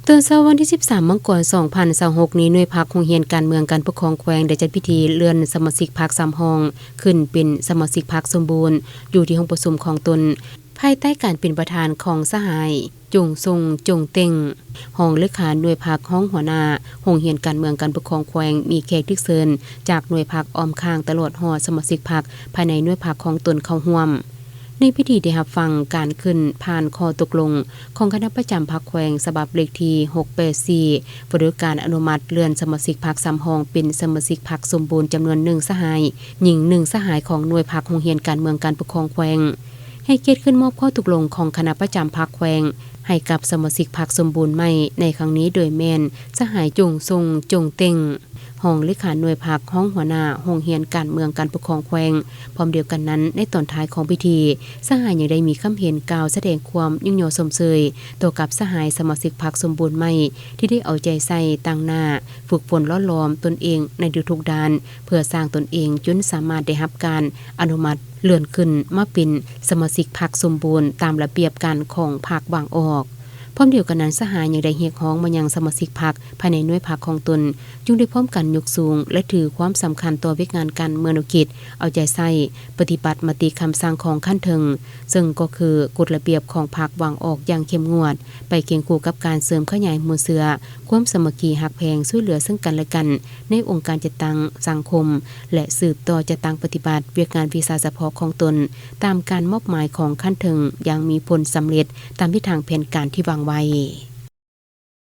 ຕອນເຊົ້າວັນທີສິບສາມ ມັງກອນ ສອງພັນຊາວຫົກນີ້ ໜ່ວຍພັກໂຮງຮຽນການເມືອງການປົກຄອງແຂວງ ໄດ້ຈັດພິທີເລື່ອນສະມາຊິກພັກສາມຫ້ອງ ຂຶ້ນເປັນສະມາຊິກພັກສົມບູນ ຢູ່ທີ່ຫ້ອງປະຊຸມຂອງຕົນ ພາຍໃຕ້ການເປັນປະທານຂອງສະຫາຍ ຈົງຊົງ ຈົງເຕັງ ຮອງເລຂາໜ່ວຍພັກ, ຮອງຫົວໜ້າໂຮງຮຽນການເມືອງການປົກຄອງແຂວງ, ມີແຂກຖືກເຊີນຈາກໜ່ວຍພັກອ້ອມຂ້າງ ຕະຫຼອດຮອດສະມາຊິກພັກພາຍໃນໜ່ວຍພັກຂອງຕົນເຂົ້າຮ່ວມ. ໃນພິທີໄດ້ຮັບຟັງການຂຶ້ນຜ່ານຂໍ້ຕົກລົງຂອງຄະນະປະຈຳພັກແຂວງ ສະບັບເລກທີຫົກແປດສີ່ ວ່າດ້ວຍການອະນຸມັດເລື່ອນສະມາຊິກພັກສາມຫ້ອງເປັນສະມາຊິກພັກສົມບູນຈຳນວນໜຶ່ງສະຫາຍ, ຍິງໜຶ່ງສະຫາຍຂອງໜ່ວຍພັກໂຮງຮຽນການເມືອງການປົກຄອງແຂວງ. ໃຫ້ກຽດຂຶ້ນມອບຂໍ້ຕົກລົງຂອງຄະນະປະຈຳພັກແຂວງ ໃຫ້ກັບສະມາຊິກພັກສົມບູນໃໝ່ໃນຄັ້ງນີ້ ໂດຍແມ່ນສະຫາຍ ຈົງຊົງ ຈົງເຕັງ ຮອງເລຂາໜ່ວຍພັກ, ຮອງຫົວໜ້າໂຮງຮຽນການເມືອງການປົກຄອງແຂວງ. ພ້ອມດຽວກັນນັ້ນ, ໃນຕອນທ້າຍຂອງພິທີ, ສະຫາຍຍັງໄດ້ມີຄຳເຫັນກ່າວສະແດງຄວາມຍົກຍໍຊົມເຊີຍຕໍ່ກັບສະຫາຍສະມາຊິກພັກສົມບູນໃໝ່ ທີ່ໄດ້ເອົາໃຈໃສ່, ຕັ້ງໜ້າ, ຝຶກຝົນຫຼໍ່ຫຼອມຕົນເອງໃນທຸກໆດ້ານ ເພື່ອສ້າງຕົນເອງຈົນສາມາດໄດ້ຮັບການອະນຸມັດເລື່ອນຂຶ້ນມາເປັນສະມາຊິກພັກສົມບູນຕາມລະບຽບການຂອງພັກວາງອອກ. ພ້ອມດຽວກັນນັ້ນ, ສະຫາຍຍັງໄດ້ຮຽກຮ້ອງມາຍັງສະມາຊິກພັກພາຍໃນໜ່ວຍພັກຂອງຕົນ, ຈົ່ງໄດ້ພ້ອມກັນຍົກສູງ ແລະ ຖືຄວາມສຳຄັນຕໍ່ວຽກງານການເມືອງ ແນວຄິດເອົາໃຈໃສ່ປະຕິບັດມະຕິຄຳສັ່ງຂອງຂັ້ນເທິງ, ເຊິ່ງກໍຄືກົດລະບຽບຂອງພັກວາງອອກຢ່າງເຂັ້ມງວດ, ໄປຄຽງຄູ່ກັບການເສີມຂະຫຍາຍມູນເຊື້ອຄວາມສາມັກຄີຮັກແພງຊ່ວຍເຫຼືອເຊິ່ງກັນແລະກັນໃນອົງການຈັດຕັ້ງສັງຄົມ ແລະ ສືບຕໍ່ຈັດຕັ້ງປະຕິບັດວຽກງານວິຊາສະເພາະຂອງຕົນ ຕາມການມອບໝາຍຂອງຂັ້ນເທິງຢ່າງມີຜົນສຳເລັດຕາມທິດທາງແຜນການທີ່ວາງໄວ້.